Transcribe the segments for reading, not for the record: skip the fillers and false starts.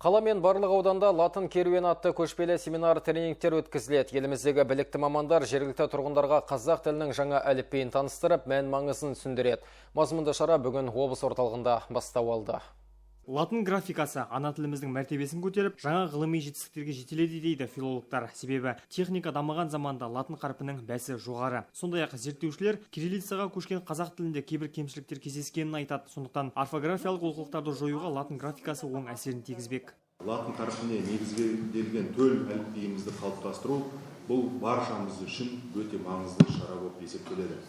Қала мен барлық ауданда «Латын керуені» атты көшпелі семинар тренингтер өткізіледі. Еліміздегі білікті мамандар жергілікті тұрғындарға қазақ тілінің жаңа әліпбиін таныстырып, мән маңызын түсіндіреді. Мазмұнды шара бүгін облыс орталығында бастау алды. Латын графикасы ана тіліміздің мәртебесін көтеріп, жаңа ғылыми жетістіктерге жетеледі дейді филологтар. Себебі техника дамыған заманда латын қарпінің бәсі жоғары. Сондай ақ зерттеушілер кириллицаға көшкен қазақ тілінде кейбір кемшіліктер кездескенін айтады. Сондықтан орфографиялық олқылықтарды жоюға латын графикасы оң әсерін тигізбек. Латын қарпіне негізделген төл әліпбиімізді қалыптастыру — бұл баршамыз үшін өте маңызды шара болып есептеледі.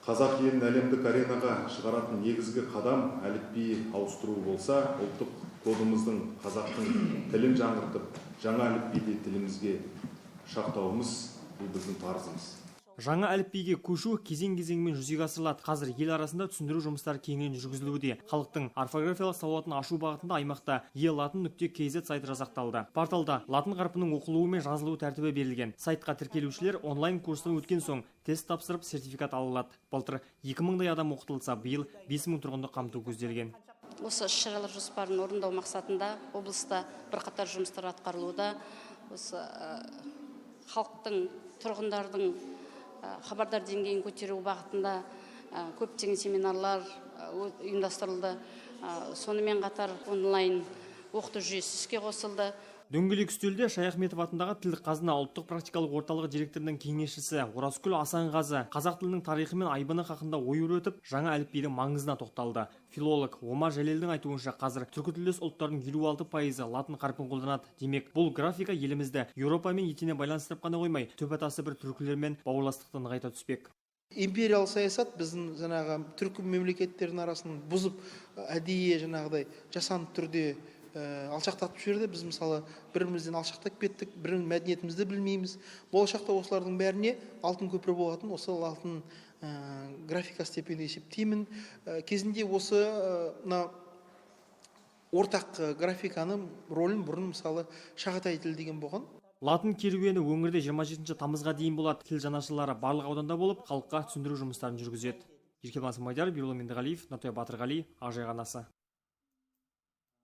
Қазақ елін әлемдік аренаға шығаратын негізгі қадам әліпби ауыстыру болса, ұлттық кодымыздың, қазақтың тілін жаңғыртып, жаңа әліпбиді тілімізге шақтауымыз — бұл біздің парызымыз. Жаңа әліпбиге көшу кезең-кезеңімен жүзеге асырылады. Қазір ел арасында түсіндіру жұмыстары кеңінен жүргізілуде. Халықтың орфографиялық сауатын ашу бағытында аймақта e-lатын.kz сайты жасақталды. Порталда латын қарпінің оқылуы мен жазылу тәртібі берілген. Сайтқа тіркелушілер онлайн курстан өткен соң тест тапсырып, сертификат ала алады. Былтыр 2000-дай адам оқытылса, биыл 5000 тұрғынды қамту көзделген. Осы іс шаралар жоспарын орындау мақсатында облыста бірқатар жұмыстар атқарылуда. Осы халықтың, тұрғындардың хабардар деңгейін көтеру бағытында көптеген семинарлар ұйымдастырылды. Сонымен қатар онлайн оқыту жүйесі іске қосылды. Дөңгелек үстелде Шаяхметов атындағы Тілдік қазына ұлттық практикалық орталығы директорының кеңесшісі Оразкүл Асанғазы қазақ тілінің тарихы мен айбыны хақында ой өрбітіп, жаңа әліпбидің маңызына тоқталды. Филолог Омар Жәлелдің айтуынша, қазір түркітілдес ұлттардың 56%-ы латын қарпін қолданады. Демек, бұл графика елімізді Еуропамен етене байланыстырып қана қоймай, түп атасы бір түркілермен бауырластықты нығайта түспек. Империялық саясат біздің жаңағы түркі мемлекеттерінің арасын бұзып, әдейі жаңағыдай жасанды түрде алшақтатып жіберді. Біз, мысалы, бір бірімізден алшақтап кеттік, бір мәдениетімізді білмейміз. Болашақта осылардың бәріне алтын көпір болатын осы латын графикасы деп мен есептеймін. Кезінде осы мына ортақ графиканың рөлін бұрын, мысалы, шағатай тілі деген болған. Латын керуені өңірде 27 тамызға дейін болады. Тіл жанашырлары барлық ауданда болып, халыққа түсіндіру жұмыстарын жүргізеді. Еркебұлан Смадияров, Ерұлан Мендіғалиев, Нұртай Батырғали, Ақжайық арнасы.